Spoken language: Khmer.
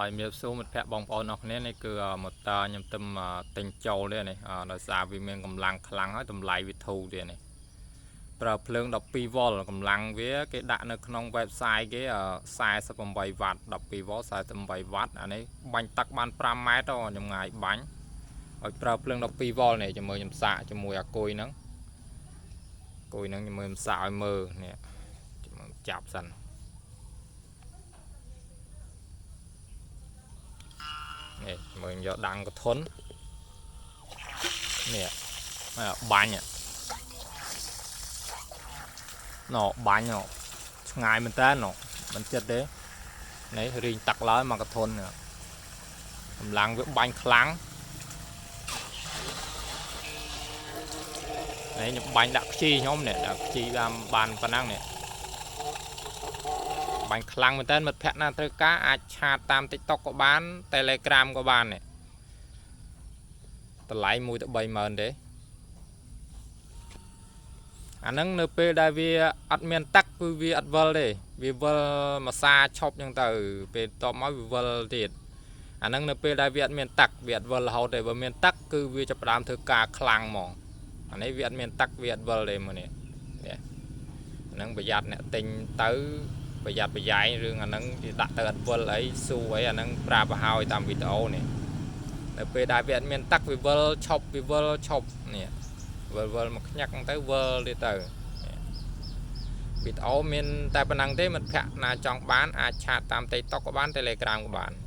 ហើយជំរាបសួរមិត្តភ័ក្តិបងប្អូនអរគ្នានេះគឺម៉ូទ័រខ្ញុំទឹមទិញចូលទេនេះដោយសារវាមានកម្លាំងខ្លាំងហើយតម្លៃវាធូរទៀតនេះប្រើភ្លើង12វ៉ុលកម្លាំងវាគេដាក់នៅក្នុង website គេ48វ៉ាត់12វ៉ុល48វ៉ាត់អានេះបាញ់ទឹកបាន5ម៉ែត្រខ្ញុំងាយបាញ់ឲ្យប្រើភ្លើង12វ៉ុលនេះជាមួយខ្ញុំសាកជាមួយអាគុយហ្នឹងគុយហ្នឹងជាមួយខ្ញុំសាកឲ្យមើលនេះចាប់សិន នេះមើលយកដាំងកធុននេះបាញ់ណបាញ់ឆ្ងាយមែនតើណមិនចិត្តទេនេះរីងទឹកឡើយមកកធុនកម្លាំងវាបាញ់ខ្លាំងនេះខ្ញុំបាញ់ដាក់ខ្ជីខ្ញុំនេះដាក់ខ្ជីតាមបានប៉ុណ្ណឹងនេះបាញ់ខ្លាំងមែនតើមិត្តភ័ក្តិណាត្រូវការអាចឆាតតាម TikTok ក៏បាន Telegram ក៏បាននេះតម្លៃ1ទៅ30000ទេអាហ្នឹងនៅពេលដែលវាអត់មានទឹកគឺវាអត់វិលទេវាវិលមួយសាឈប់ចឹងទៅពេលតបមកវាវិលទៀតអាហ្នឹងនៅពេលដែលវាអត់មានទឹកវាអត់វិលរហូតទេបើមានទឹកគឺវាចាប់ផ្ដើមធ្វើការខ្លាំងហ្មងអានេះវាអត់មានទឹកវាអត់វិលទេមើលនេះនេះអាហ្នឹងប្រយ័ត្នអ្នកទិញទៅប្រយ័ត្នប្រយែងរឿងអាហ្នឹងគេដាក់ទៅអត់វិលអីស៊ូអីអាហ្នឹងប្រាប់ឲ្យហើយតាមវីដេអូនេះនៅពេលដែលវាអត់មានទឹកវាវិលឈប់វាវិលឈប់នេះវិលវិលមកខ្ញាក់ទៅវិលទៀតទៅវីដេអូមានតែប៉ុណ្ណឹងទេមិត្តភ័ក្តិណាចង់បានអាចឆាតតាម TikTok ក៏បាន Telegram ក៏បាន។